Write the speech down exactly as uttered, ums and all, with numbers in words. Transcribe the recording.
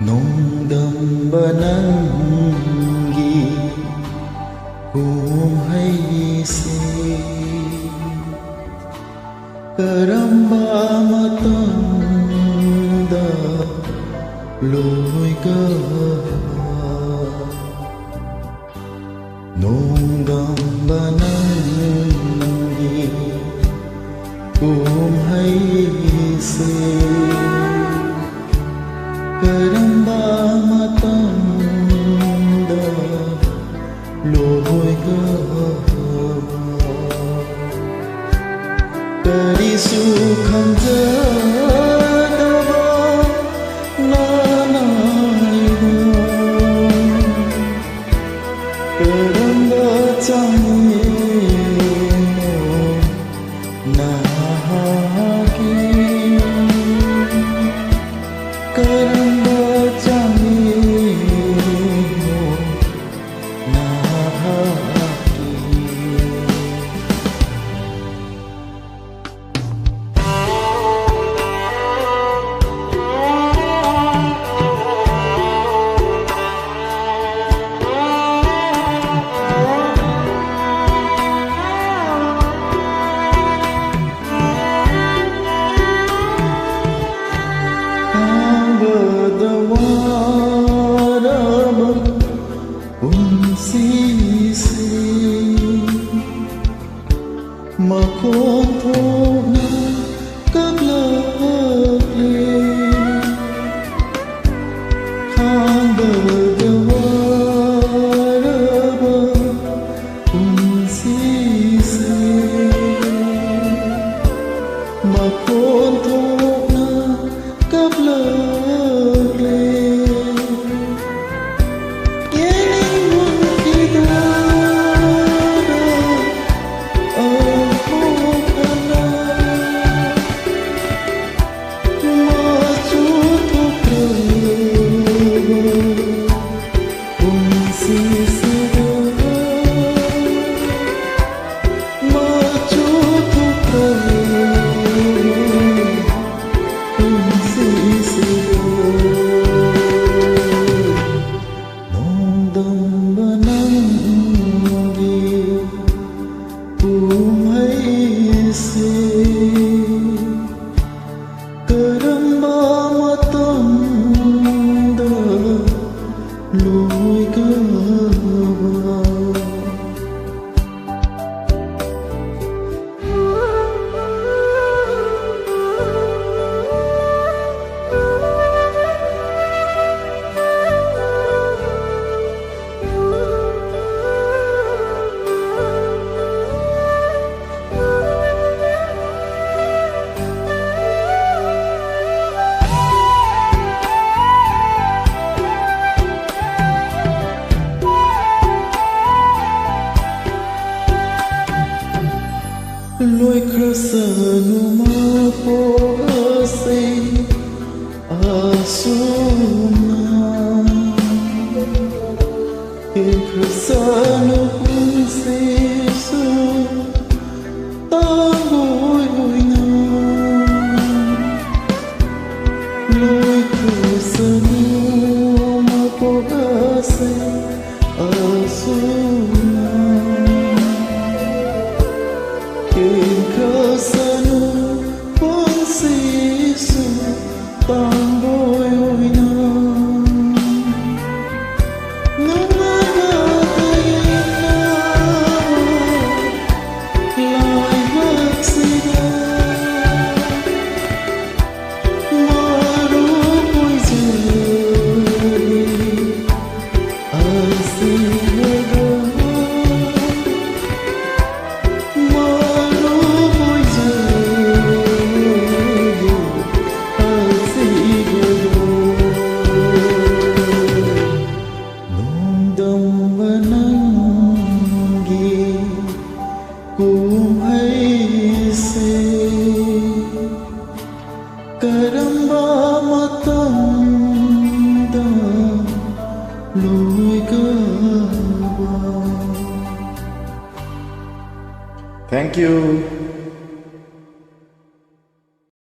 ꯅꯣꯡꯗꯝꯕ ꯅꯪꯒꯤ ꯀꯨꯝꯍꯩꯁꯦ ꯀꯔꯝꯕ ꯃꯇꯝꯗ ꯂꯣꯏꯒꯗ꯭ꯔꯥ? ꯅꯣꯡꯗꯝꯕ ꯅꯪꯒꯤ ꯀꯨꯝꯍꯩꯁꯦ ꯀꯔꯝꯕ ꯃꯇꯝꯗ ꯂꯣꯏꯒꯗ꯭ꯔꯥ? ꯀꯔꯤꯁꯨ ꯈꯪꯖꯗꯕ ꯅꯅꯥꯏꯗ ꯀꯔꯝꯕ ꯆꯥꯡꯌꯦꯡꯅꯣ ꯅꯍꯥꯛꯀꯤ? ꯀꯔꯝꯕ ꯆꯥꯡꯌꯦꯡꯅꯣ ꯅꯍꯥꯛꯀꯤ? ꯈꯥꯡꯕꯗ ꯋꯥꯔꯕ ꯄꯨꯟꯁꯤꯁꯦ ꯃꯈꯣꯟ ꯊꯣꯛꯅ ꯀꯞꯂꯛꯂꯦ꯫ ꯈꯥꯡꯕꯗ ꯋꯥꯔꯕ ꯄꯨꯟꯁꯤꯁꯦ ꯃꯈꯣꯟ ꯊꯣꯛꯅ ꯀꯞꯂꯛꯂꯦ꯫ ꯌꯦꯡꯅꯤꯡꯕ ꯈꯤꯇꯪ ꯑꯃꯨꯛ ꯍꯟꯅ ꯃꯆꯨ ꯊꯣꯛꯇ꯭ꯔꯕ ꯁꯅꯨ ꯃꯄꯣꯛ ꯑꯁꯤ ꯑꯁꯨꯝꯅ ꯇꯦꯟꯈ꯭ꯔꯁꯅꯨ ꯄꯨꯟꯁꯤꯁꯨ ꯇꯥꯡꯕꯣꯏ ꯑꯣꯏꯅ꯫ ꯂꯣꯏꯈ꯭ꯔꯁꯅꯨ ꯃꯄꯣꯛ ꯑꯁꯤ ꯑꯁꯨꯝꯅ꯫ ꯇꯦꯟꯈ꯭ꯔꯁꯅꯨ ꯄꯨꯟꯁꯤꯁꯨ ꯇꯥꯡꯕꯣꯏ ꯑꯣꯏꯅ꯫ ꯅꯨꯡꯉꯥꯏꯕ ꯇꯌꯦꯠꯅꯕ ꯂꯥꯏꯕꯛꯁꯤꯗ꯫ ꯀꯔꯝꯕ ꯃꯇꯝꯗ ꯂꯣꯏꯒꯕ? Thank you.